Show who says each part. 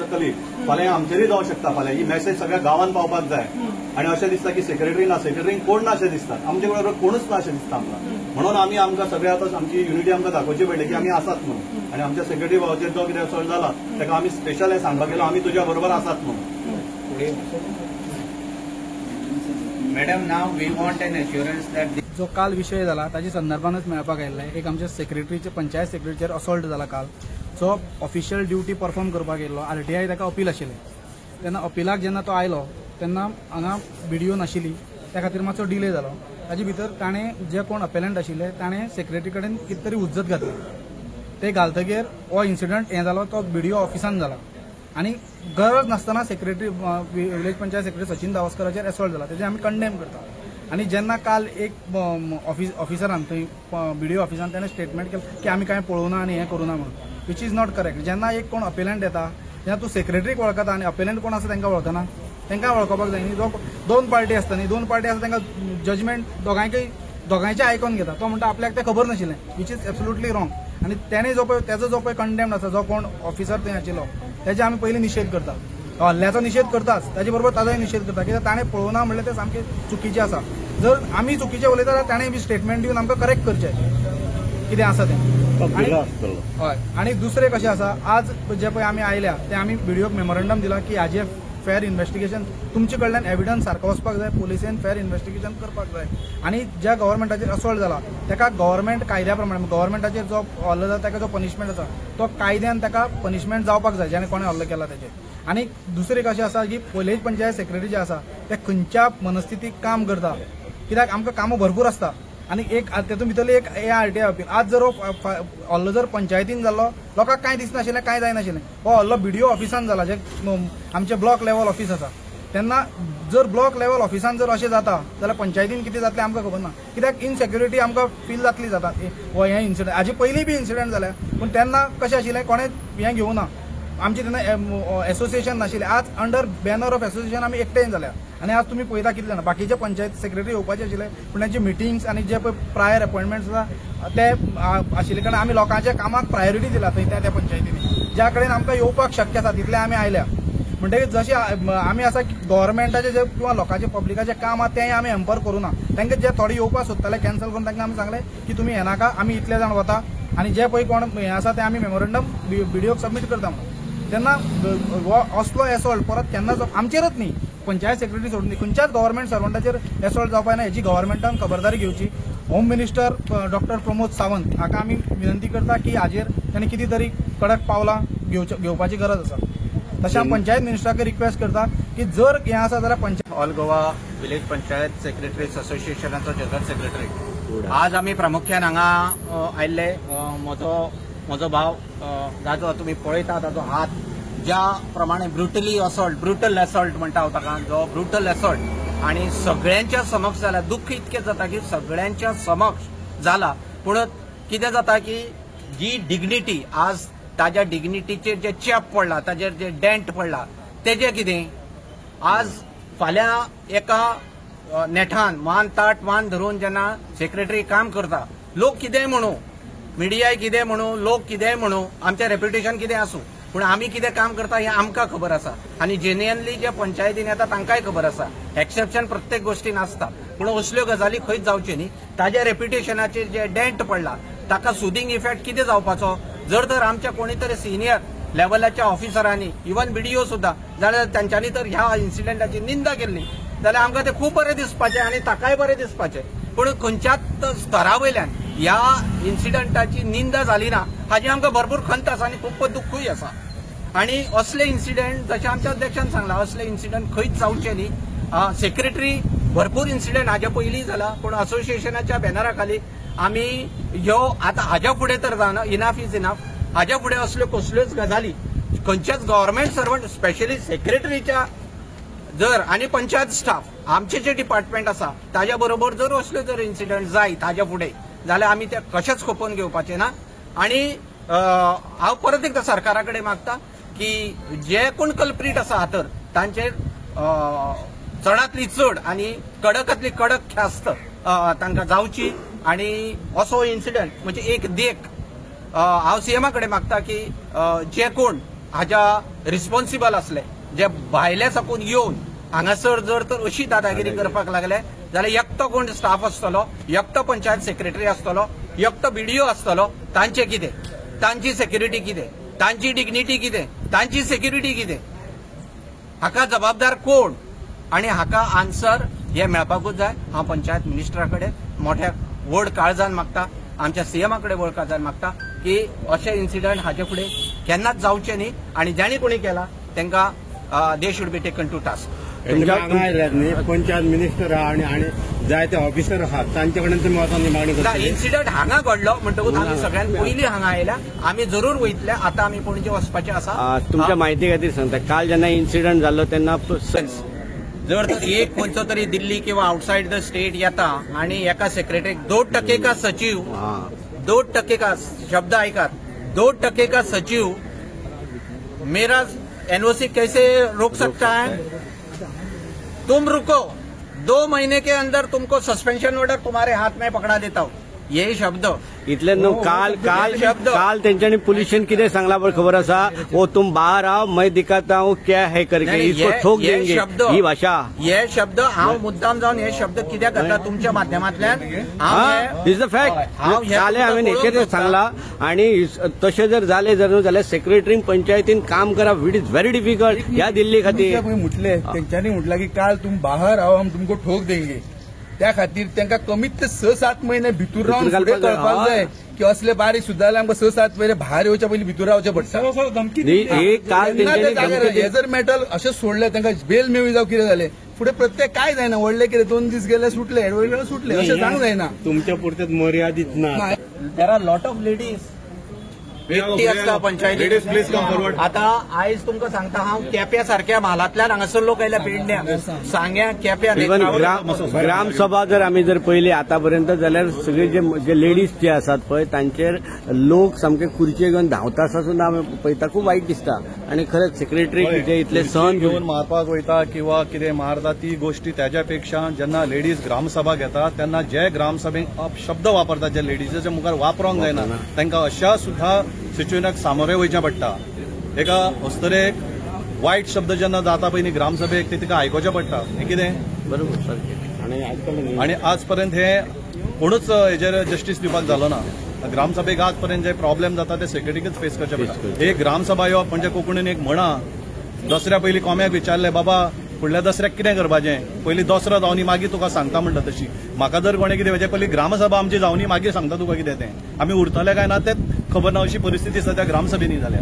Speaker 1: शकतली. फाल्यां आमचेरूय जावं शकता. फाल्यां ही मेसेज सगळ्या गांवांत पावपाक जाय. आनी अशें दिसता की सेक्रेटरी ना, सेक्रेटरीन कोण ना अशें दिसता, आमचे बरोबर कोणूच ना अशें दिसता आमकां. म्हणून आमी आमकां सगळे आतां आमची युनिटी आमकां दाखोवची पडली की आमी आसात म्हणून. आनी आमच्या सेक्रेटरी भावाचेर जो कितें असॉल्ट जाला ताका आमी स्पेशल हें सांगपाक गेलो, आमी तुज्या बरोबर आसात म्हणून.
Speaker 2: Madam, now we want an assurance that
Speaker 3: जो काल विशय जाला ताच्या संदर्भानच मेळपाक आयिल्लें. एक आमच्या सेक्रेटरीचे, पंचायत सेक्रेटरीचेर असॉल्ट जाला काल, जो ऑफिशियल ड्युटी परफॉर्म करपाक येयल्लो. आरटीआय ताका अपील आशिल्लें. तेन्ना अपिलाक जेन्ना तो आयलो तेन्ना हांगा बीडीओ नाशिल्ली, त्या खातीर मातसो डिले जालो. ताजे भितर ताणें जे कोण अपेलंट आशिल्ले ताणें सेक्रेटरी कडेन कितें तरी हुज्जत घातली. ते घालतगीर हो इन्सिडंट हें जालो, तो बीडीओ ऑफिसान जाला आनी गरज नासतना secretary, village panchayat secretary Sachin धावस्कराचेर असॉल्ट जाला. तेजें आमी कंडेम करता. आनी जेन्ना काल एक ऑफिसरान थंय बीडीओ ऑफिसान ताणें स्टेटमेंट केलें की आमी कांय पळोवना आनी हें करूना म्हणून, which is not correct. जेन्ना एक कोण अपेलंट येता तेन्ना तूं सेक्रेटरीक वळखता आनी अपेलंट कोण आसा तांकां वळखना, तांकां वळखपाक जाय न्ही. जो दोन पार्टी आसता न्ही, दोन पार्टी आसता तांकां जजमेंट दोगांयचें आयकोन घेता. तो म्हणटा आपल्याक तें खबर नाशिल्लें, which is absolutely wrong. आनी तेणें जो पळय तेजो जो पळय कंडेम्ड आसा, जो कोण ऑफिसर थंय आशिल्लो तेजे आमी पयलीं निशेध करता, हल्ल्याचो निशेध करताच, ताजे बरोबर ताजोय निशेध करता. कित्याक ताणें पळोवना म्हणल्यार तें सामकें चुकीचें आसा. जर आमी चुकीचें उलयता जाल्यार ताणें बी स्टेटमेंट दिवन आमकां करेक्ट करचें कितें आसा तें. हय. आनी दुसरें कशें आसा, आज जे पळय आमी आयल्या ते आमी बीडीओक मेमोरंडम दिला की हाजें फेर इन्वेस्टिगेशन तुमचे कडल्यान एविडन्स सारको वचपाक जाय, पुलिसेन फेर इन्वेस्टिगेशन करपाक जाय. आनी ज्या गव्हर्मेंटाचेर असॉल्ट जाला ताका गव्हर्मेंट कायद्या प्रमाणे, गव्हर्मेंटाचेर जो हल्लो जाला ताका जो पनिशमेंट आसा तो कायद्यान ताका पनिशमेंट जावपाक जाय ज्याने कोणें हल्लो केला तेजेर. आनी दुसरें कशें आसा की विलेज पंचायत सेक्रेटरी जे आसा ते खंयच्या मनस्थितीक काम करता, कित्याक आमकां कामां भरपूर आसता. आनी एक तेतून भितरली एक हे आरटीआय अपील, आज जर हो हल्लो जर पंचायतीन जाल्लो लोकांक कांय दिसनाशिल्लें, कांय जायनाशिल्लें. हो हल्लो बीडीओ ऑफिसान जाला, जे आमचें ब्लॉक लेवल ऑफिस आसा, तेन्ना जर ब्लॉक लेवल ऑफिसान जर अशें जाता जाल्यार पंचायतीन कितें जातलें आमकां खबर ना. कित्याक इनसेक्युरिटी आमकां फील जातली जाता हो हें इन्सिडंट. हाजे पयलीं बी इन्सिडंट जाल्या, पूण तेन्ना कशें आशिल्लें कोणें हें घेवना, आमचें तेन्ना एसोसिएशन नाशिल्लें. आज अंडर बॅनर ऑफ एसोसिएशन आमी एकठांय जाल्या आनी आज तुमी पळयता कितले जाणां बाकीचे पंचायत सेक्रेटरी येवपाचे आशिल्ले, पूण तांचे मिटिंग्स आनी जे पळय प्रायर अपॉयंटमेंट्स आसा ते आशिल्ले कारणान आमी लोकांच्या कामाक प्रायोरिटी दिला थंय त्या त्या पंचायतींनी, ज्या कडेन आमकां येवपाक शक्य आसा तितले आमी आयल्या. म्हणटकीर जशें आमी आसा गव्हर्मेंटाचें जे किंवा लोकांचें पब्लिकाचें काम आसा तेंय आमी हॅम्पर करूं ना. तांकां जे थोडे येवपाक सोदताले कॅन्सल करून तांकां आमी सांगलें की तुमी येनाका, आमी इतले जाण वता आनी जे पळय कोण हें आसा तें आमी मेमोरंडम बीडीओक सबमीट करता म्हणून. तेन्ना हो असलो एसॉल्ट परत केन्नाच आमचेरच न्ही, पंचायत सेक्रेटरी सोडून खंयच्याच गव्हर्मेंट सर्वंटाचेर एसॉल्ट जावपाक ना हेची गव्हर्मेंटान खबरदारी घेवची. Home minister doctor Pramod Sawant हाका आमी विनंती करता की हाजेर ताणें कितें तरी कडक पावलां घेवपाची गरज आसा. तशें हांव पंचायत मिनिस्टराक रिक्वेस्ट करता की जर हें आसा जाल्यार panchayat
Speaker 2: all Goa village panchayat secretaries असोसिएशनाचो जनरल सेक्रेटरी. आज आमी प्रामुख्यान हांगा आयिल्ले. म्हजो भाव जाचो तुमी पळयता ताजो हात ज्या प्रमाणे ब्रुटली असॉल्ट, ब्रुटल असॉल्ट म्हणटा हांव ताका, जो ब्रुटल असॉल्ट आनी सगळ्यांच्या समक्ष जाला. दुख्ख इतकें जाता की सगळ्यांच्या समक्ष जाला, पूण कितें जाता की जी डिग्निटी आज ताज्या डिग्निटीचेर जे चेप पडला, ताजेर जे डेंट पडला तेजें कितें आज फाल्यां एका नेठान मान ताट मान धरून जेन्ना सेक्रेटरी काम करता, लोक कितेंय म्हणू, मिडियाय कितें म्हणू, लोक कितेंय म्हणू, आमचें रेप्युटेशन कितें आसूं, पूण आमी कितें काम करता हें आमकां खबर आसा आनी जेन्युअनली जे पंचायतीन येता तांकांय खबर आसा. एक्सेप्शन प्रत्येक गोश्टीन आसता, पूण असल्यो गजाली खंयच जावच्यो न्ही. ताज्या रेप्युटेशनाचेर जे डेंट पडला ताका सुदींग इफेक्ट कितें जावपाचो जर तर आमच्या कोणी तरी सिनियर लेवलाच्या ऑफिसरांनी, इवन बीडीओ सुद्दां, जाल्यार तांच्यांनी तर ह्या इन्सिडंटाची निंदा केल्ली जाल्यार आमकां तें खूब बरें दिसपाचें आनी ताकाय बरें दिसपाचें. पूण खंयच्याच स्तरा वयल्यान ह्या इन्सिडंटाची निंदा जाली ना हाजी आमकां भरपूर खंत आसा आनी खूब दुख्खूय आसा. आनी असले इन्सिडंट जशें आमच्या अध्यक्षान सांगलां, असले इन्सिडंट खंयच जावचे न्ही. सेक्रेटरी भरपूर इन्सिडंट हाज्या पयलीं जाला, पूण असोसिएशनाच्या बॅनरा खाली आमी ह्यो आतां हाज्या फुडें तर जावना, इनाफ is enough. हाज्या फुडें असल्यो कसल्योच गजाली खंयच्याच गव्हर्मेंट सर्वंट, स्पेशली सेक्रेटरीच्या जर आनी पंचायत स्टाफ आमचे जे डिपार्टमेंट आसा ताज्या बरोबर जर असल्यो जर इन्सिडंट जायत हाज्या फुडें जाल्यार आमी ते कशेंच खपोवन घेवपाचे ना. आनी हांव परत एकदां सरकारा कडेन मागता की जे कोण कल्प्रीट आसा तर तांचेर चडांतली चड आनी कडकांतली कडक ख्यास्त तांकां जावची. आनी असो इन्सिडंट म्हणजे एक देख हांव सीएमा कडेन मागता की जे कोण हाज्या रिस्पॉन्सिबल आसले जे भायले साकून येवन हांगासर जर तर अशी दादागिरी करपाक लागले जाल्यार एकटो कोण स्टाफ आसतलो, एकटो पंचायत सेक्रेटरी आसतलो, एकटो बीडीओ आसतलो, तांचे कितें, तांची सेक्युरिटी कितें, तांची डिग्निटी कितें, तांची सेक्युरिटी कितें, हाका जबाबदार कोण आनी हाका आन्सर हे मेळपाकूच जाय. हांव पंचायत मिनिस्टरा कडेन मोठ्या व्हड काळजान मागता, आमच्या सीएमा कडेन व्हड काळजान मागता की अशे इन्सिडंट हाचे फुडें केन्नाच जावचे न्ही आनी जांणी कोणी केला तांकां they should be taken to task.
Speaker 4: Panchayat minister आहा आणि जायते ऑफिसर आहात तांचे कडेन तुमी वचोन मागणी करतले.
Speaker 2: इन्सिडंट हांगा घडलो म्हणटकूच आमी सगळ्यांत पयलीं हांगा आयल्या, आमी जरूर वयतले. आतां आमी पणजे वचपाचे आसा.
Speaker 4: तुमच्या माहिती खातीर सांगता, काल जेन्ना इन्सिडंट जाल्लो तेन्ना
Speaker 2: जर तर एक खंयचो तरी दिल्ली किंवा आउटसायड the state येता आणि एका सेक्रेटरीक 2% का सचिव, 2% का शब्द ऐकात, 2% का सचिव मेरा एनओसी कैसे रोक सकता है? तुम रुको, 2 महीने के अंदर तुमको सस्पेंशन ऑर्डर तुम्हारे हाथ में पकड़ा देता हूं. हे शब्द
Speaker 4: इतले न्हू. काल काल काल तेंच्यांनी पुलिशेन कितें सांगला पळय खबर आसा, वो तुम बाहर आओ मैं दिखाता हूं क्या है करके, इसको ठोक देंगे, ही भाशा.
Speaker 2: हे शब्द हांव मुद्दाम जावन हे शब्द कित्याक घातला तुमच्या माध्यमांतल्यान,
Speaker 4: is the fact. काल हांवें हेचेर सांगला. आनी तशें जर जालें जर न्हू जाल्यार सेक्रेटरीन पंचायतीन काम करप it is very difficult ह्या दिल्ली खातीर.
Speaker 5: म्हटलें तेंच्यांनी म्हटलां की काल तुम बाहर आओ हम तुमको ठोक देंगे, त्या खातीर तांकां कमीत ते 6-7 महिने भितूर रावन फुडें कळपाक जाय की असले बारीक सुद्दां जाल्यार आमकां 6-7 महिने भायर येवच्या पयलीं भितूर रावचें पडटा. हे जर मेटल अशें सोडलें तांकां बेल मेळ्ळी जावं कितें जालें फुडें प्रत्येक काय जायना, व्हडलें कितें 2 दीस गेले सुटले, व्हडले सुटले, अशें जावंक जायना.
Speaker 4: तुमच्या पुरतेच मर्यादीत ना.
Speaker 2: There are lot of ladies एकटी आसता पंचायती. आतां आयज तुमकां सांगता हांव, केप्या सारक्या म्हालांतल्यान हांगासर लोक आयल्या, पेडण्या, सांग्या, केप्या.
Speaker 4: ग्रामसभा जर आमी जर पळयली आतापर्यंत जाल्यार सगळे जे लेडीज जे आसात पळय तांचेर लोक सामके खुर्चे घेवन धांवता आसा सुद्दां आमी पळयता, खूब वायट दिसता. आनी खरेंच सेक्रेटरी जे इतले सहन
Speaker 1: घेवन मारपाक वयता किंवा कितें मारता ती गोष्टी त्याच्या पेक्षा जेन्ना लेडीज ग्रामसभा घेता तेन्ना जे ग्रामसभेक अपशब्द वापरतात, जे लेडीजाच्या मुखार वापरोंक जायना, तांकां अशा सुद्दां सिच्युएशनाक सामोरे वयचें पडटा. एका अस्तरेक वायट शब्द जेन्ना जाता पळय न्ही ग्रामसभेक ते तिका आयकुचें पडटा. हें कितें
Speaker 4: बरोबर सारकें.
Speaker 1: आनी आज पर्यंत हे कोणूच हेजेर जस्टीस दिवपाक जालो ना. ग्रामसभेक आज पर्यंत जे प्रॉब्लेम जाता ते सेक्रेटरीकच फेस करचे पडटा. एक ग्रामसभा येवप म्हणजे कोंकणीन एक म्हणा, दसऱ्या पयलीं कोम्याक विचारलें बाबा फुडल्या दसऱ्याक कितें करपाचें, पयलीं दसरो जावनी मागीर तुका सांगता म्हणटा. तशी म्हाका जर कोणें कितें म्हणजे पयलीं ग्रामसभा आमची जावनी मागीर सांगता तुका कितें तें, आमी उरतले काय ना तें खबर ना, अशी परिस्थिती सद्या ग्रामसभेनी जाल्या.